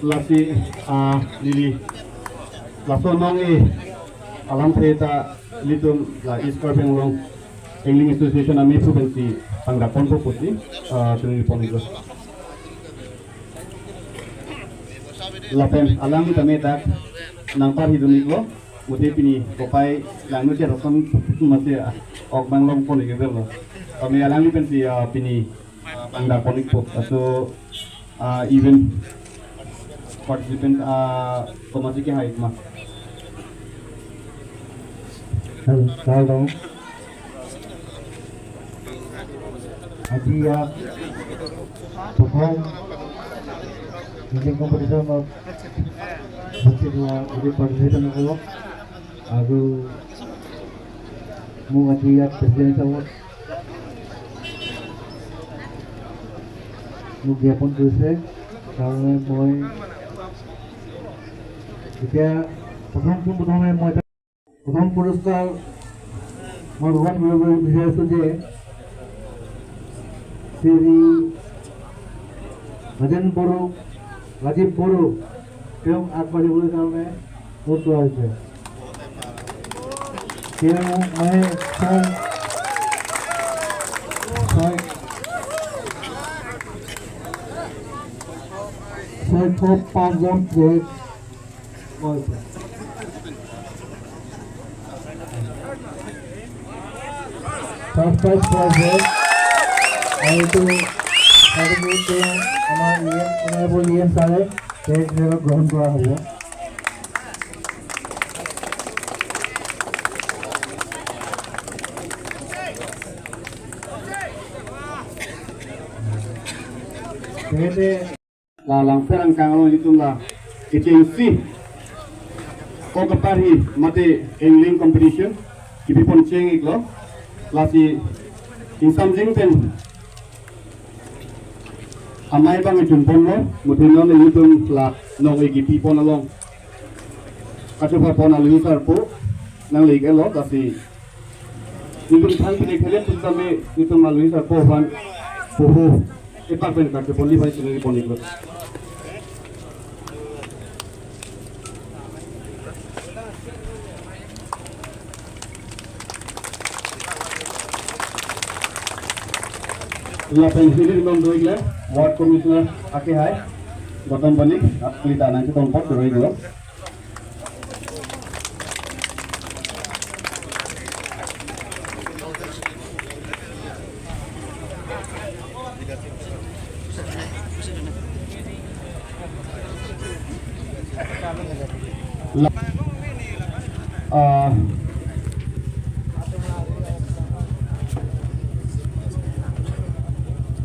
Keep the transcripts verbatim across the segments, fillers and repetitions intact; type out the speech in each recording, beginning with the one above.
Lasi, ah, neli laso anong-e alamthe ta ilitum la East Karbi Anglong Angling Association amei pu pensi pangdakponpo pusi, ah, chiningri pon-iklo. Lapen alangli tame dak nangparhi dun-iklo. Mate pini kopai langno ke roson mate, ah, ok bang longpon-ik lo. Tame alangli pensi, ah, pini pangdakpon-ikpo. Laso, ah, event participant, ah, komatsi kehai ma? Hello, hello. Aji ya, perform, music competition of, bachir ya, jadi participant ako, aru, mo aji ya, president ako, mo জ্ঞাপন কৰিছে, কাৰণে মই এতিয়া প্ৰথম, প্ৰথমে মই প্ৰথম পুৰস্কাৰ মই গ্ৰহণ কৰিব বিচাৰিছোঁ যে শ্ৰী ৰাজেন বড়ো, ৰাজীৱ বড়ো, তেওঁক আগবাঢ়িবলৈ কাৰণে অনুৰোধ কৰা হৈছে। তেওঁ মানে ছয়, ছয়, ছয়শ পাঁচজন প্লেয়াৰ First prize prize হয়। আৰু এইটো certificate তেওঁ আমাৰ E M, honourable E M ছাৰে তেওঁ গ্ৰহণ কৰা হ'ব। তেখেতে la Langpher angkang along itum la kechengsi ko kaparhi mate angling competition kipipon cheng-iklo. Lasi ingsamjin pen amei abang chunponlo, mate non itum la nong-e kipipon along kachopapon alohi sarpo nangli kelo, lasi nelitum than pini khelen tum tame nelitum alohi sarpo aphan poho epak pen kachopon aphan chiningri pon-iklo. Lapen hilir non do-iklo, Ward Commissioner akehai Gautam Banik, apli ta nangchetongpon do-iklo. La-, ah,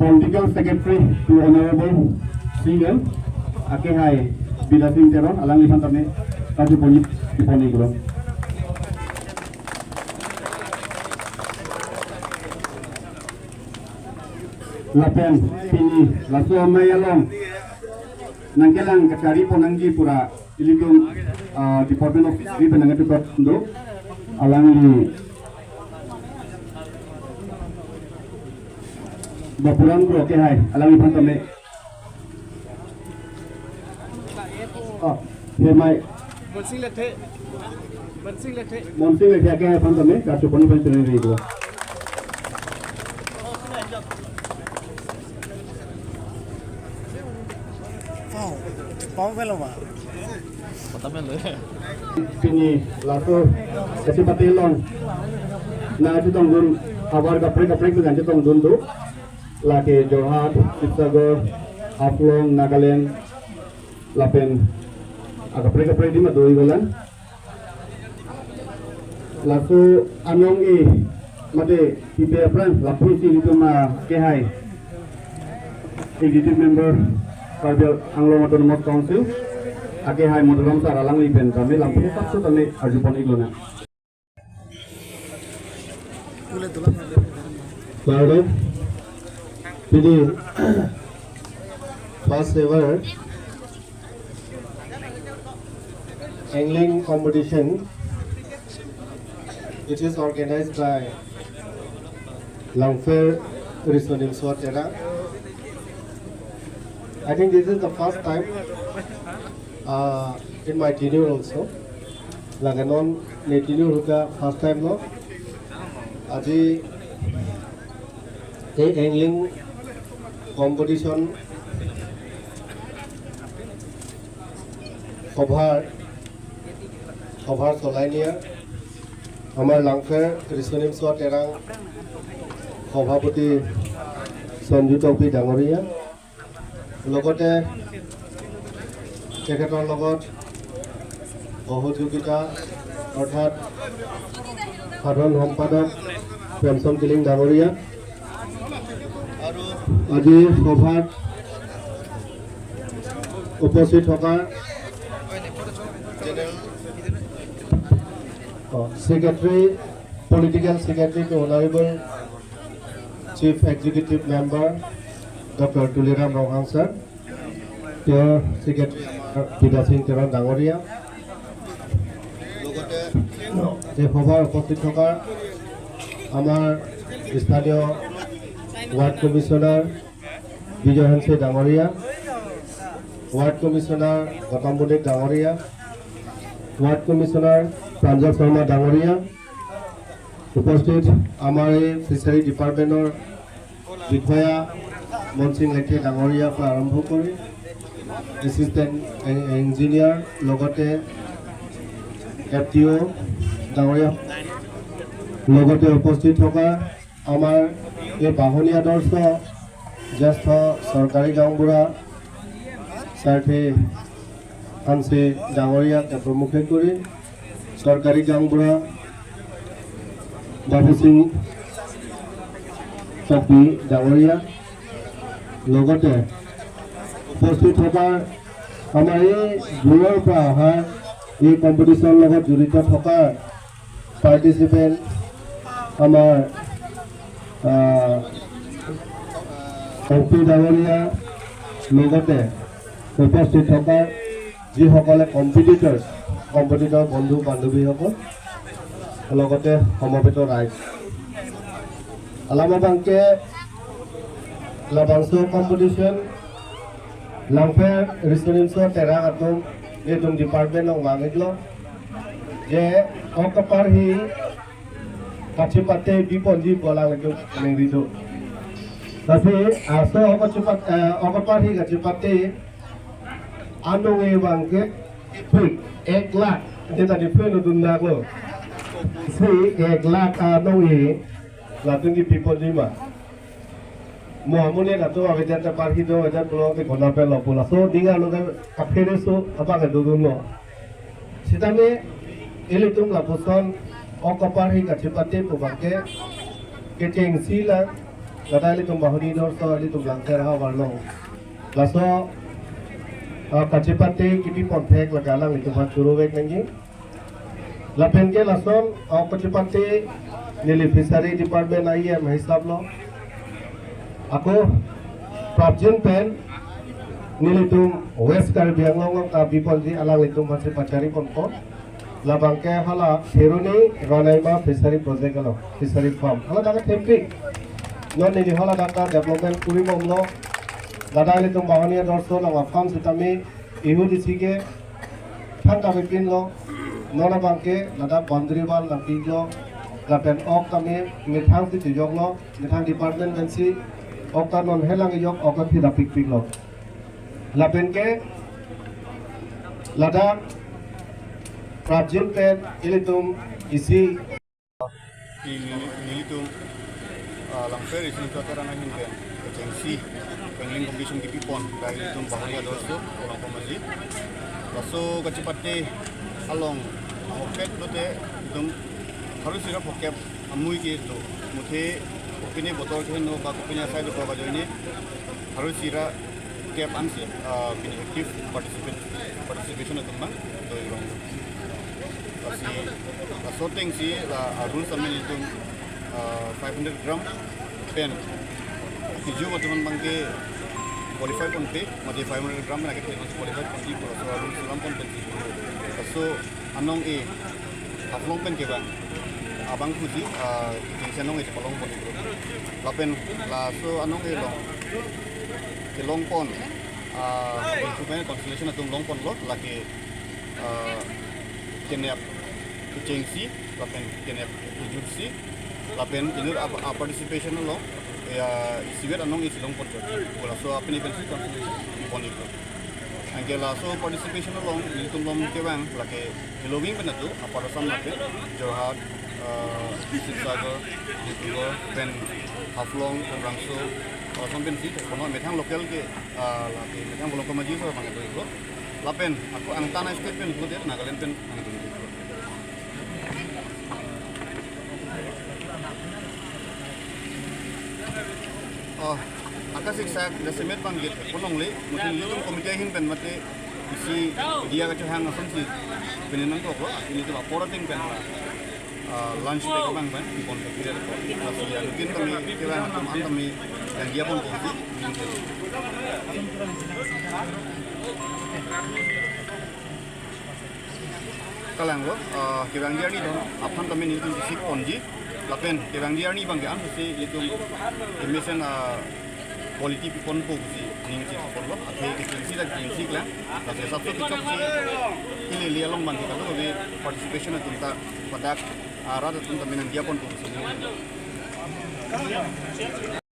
Political Secretary to Honorable C M, akehai Bidya Sing Teron, alangliphan tame kachopon pon-iklo. Lapen pini laso amei along nangkelang kachari pon nangji pura ilitum, ah, Department of Fishery pen nangkatupat do, alangli Bapuram Kro akehai, alangliphan tame. Oh, hemai. Monsing Lethe. Monsing Lethe. Monsing Lethe akehaiphan tame kachopon aphan chiningri-iklo. Pau, pau melo ma. Pini laso kachipate along nangchetongdun havar kaprek kaprek nangchetongdun do. Lake Jorhat, Sibsagar, Haflong, Nagaland, lapen akaprek kaprek adim do-ik lang. Laso anong-e mate ipe aphrang lapusi ilitum akehai Executive Member Karbi Anglong Autonomous Council akehai Madhuram sir alangli pen tame lampu kapsu tame arjupon-ik lonang. Pardon. Pini first ever angling competition, which is organized by Langpher Riso Nimso Terang. I think this is the first time uh, in my tenure also. Lake non ne tenure ahut ke first time lo. Aji ei angling competition সভাৰ সভাৰ চলাই নিয়া আমাৰ লাংফেৰ ৰিচনিমছ টেৰাং সভাপতি সঞ্জু টকবি ডাঙৰীয়া, লগতে তেখেতৰ লগত সহযোগিতা অৰ্থাৎ সাধাৰণ সম্পাদক প্ৰেমচন্দ কিলিং ডাঙৰীয়া, আজি সভাত উপস্থিত থকা secretary, political secretary to honourable chief executive member doctor Tuliram Ronghang sir, তেওঁৰ ছেক্ৰেটাৰী বিদ্যা সিং তেৰণ ডাঙৰীয়া, লগতে এই সভাত উপস্থিত থকা আমাৰ স্থানীয় ৱাৰ্ড কমিছনাৰ বিজয় হেনছে ডাঙৰীয়া, ৱাৰ্ড কমিছনাৰ গৌতম বণিক ডাঙৰীয়া, ৱাৰ্ড কমিছনাৰ প্ৰাঞ্জল শৰ্মা ডাঙৰীয়া, উপস্থিত আমাৰ এই ফিচাৰী ডিপাৰ্টমেণ্টৰ বিষয়া মনসিং লেথিয়া ডাঙৰীয়াৰ পৰা আৰম্ভ কৰি এছিষ্টেণ্ট এ-, ইঞ্জিনিয়াৰ, লগতে এফ টি অ' ডাঙৰীয়া, লগতে উপস্থিত থকা আমাৰ এই বাহনী আদৰ্শ জ্যেষ্ঠ চৰকাৰী গাঁওবুঢ়া স্বাৰ্থী হানছে ডাঙৰীয়াক প্ৰমুখে কৰি চৰকাৰী গাঁওবুঢ়া বাবু সিং টকবি ডাঙৰীয়া, লগতে উপস্থিত থকা আমাৰ এই দূৰৰ পৰা অহা এই কম্পিটিশ্যন লগত জড়িত থকা পাৰ্টিচিপেণ্ট আমাৰ আহ, অংকুৰ ডাঙৰীয়া, লগতে উপস্থিত থকা যিসকলে কম্পিটিটৰ, কম্পিটিটৰ বন্ধু বান্ধৱীসকল, লগতে সমবেত ৰাইজ, alam abangke labangso competition Langpher Residential Terang atum, itum department along vang-iklo je ok kaparhi kachepate biponji pu alanglitum ningri do. Lasi laso ok kachepat, eh, ok kaparhi kachepate anong-e abangke pik ek lakh, dia tadi pun udah nak lo. Si ek lakh anong-e latum ke biponji ma. Mo amonit atum avedet ta parhi do, avedet pulo ke kona pen lo pu laso ning arlo ke kaphere so abang ke dodunlo. Sitame ilitum lapuson ok kaparhi kachepate pu abangke kechengsi lang, ladak ilitum bahuni dor so ilitum Langpher havar lo. Laso, ah, kachepate kipi ponthek lake alanglitum aphan choro vek nangji. Lapen ke lason, ah, kachepate neli fishery department I M hisap lo. Ako prapjin pen nelitum West Karbi Anglong along ta biponji alanglitum aphansi pachari ponpo. Labangke hala Kheroni Ranaima fishery project along, fishery farm. Hala dak thempik. Non neli hala dak ta development kuri bomlo. Ladak ilitum bahuni adorso along a-farm sitame ihut isi ke thangta pipinlo. Non abangke ladak boundary wall nangpiklo. Lapen ok tame methang si chejoklo. Methang department pensi ok ta non helang ejok ok ta thidapikpiklo. Lapen ke ladak prapjin pen ilitum isi. Neli-, nelitum, ah, Langpher Residential Terang ahin pen kechengsi angling competition kipi pon, dak ilitum bahuni adorso, orang pemaji. Laso kachepate along, ahokpet lote itum pharo isi ra phokep amui ke do. Muthe kopine botor keheno ba kopine asai do ko kajoine pharo isi ra kep ansi, ah, pini active participate, participation atum abang do irong. Lasi, ah, shooting si la, ah, rules amen itum, ah, five hundred gram pen kiju atum abangke qualify ponpe, mate five hundred gram pen ake qualify ponji pu laso rules alam pon pensi. Laso anong-e Haflong pen kevang abang pusi, ah, jengsi anong-e chepalong pon iklo. Lapen laso anong-e along kelong pon ah, lapen consolation atum longponlo, lake, ah, kenep kechengsi, lapen kenep kejutsi, lapen inut a, a participation along, ya, isivet anong isi longponchot. Laso apini pensi consolation pon-iklo. Anke laso participation along, nelitum malom kevang, lake Helo Wing pen atu, Upper Assam lapen, Jorhat, ah, Sivasagar, Dibrugarh, pen Haflong, Umrangso, ah, lason pensi, kono methang local ke, ah, lake methang Volokoma Jiu Sar abang atu-iklo. Lapen, ako angtan a-state pen iklo, Nagaland pen nangdun-iklo. Oh, akasiksak jasemet abang git, ponong le, mungkin nelitum committee ahin pen mate isi diya kachohang asonsi pini nangkoklo, nelitum apor ateng pen la, ah, lunch break abang pen, ipon ke period ko. Lasi ya, mungkin kami kira atum an kami yang diya ponpo. Kalanglo, ah, kevangji arni do, aphan kami nelitum kesik ponji, lapen kevangji arni abang ke an si nelitum kemesen, ah, quality piponpo pusi ning chikponlo, athe kechengsi dak kechengsi klang, lasi sabto kechokche, hili li along abang ke kado kami participation atum ta padak, ah, rat atum kami nangdiya ponpo pusi ning.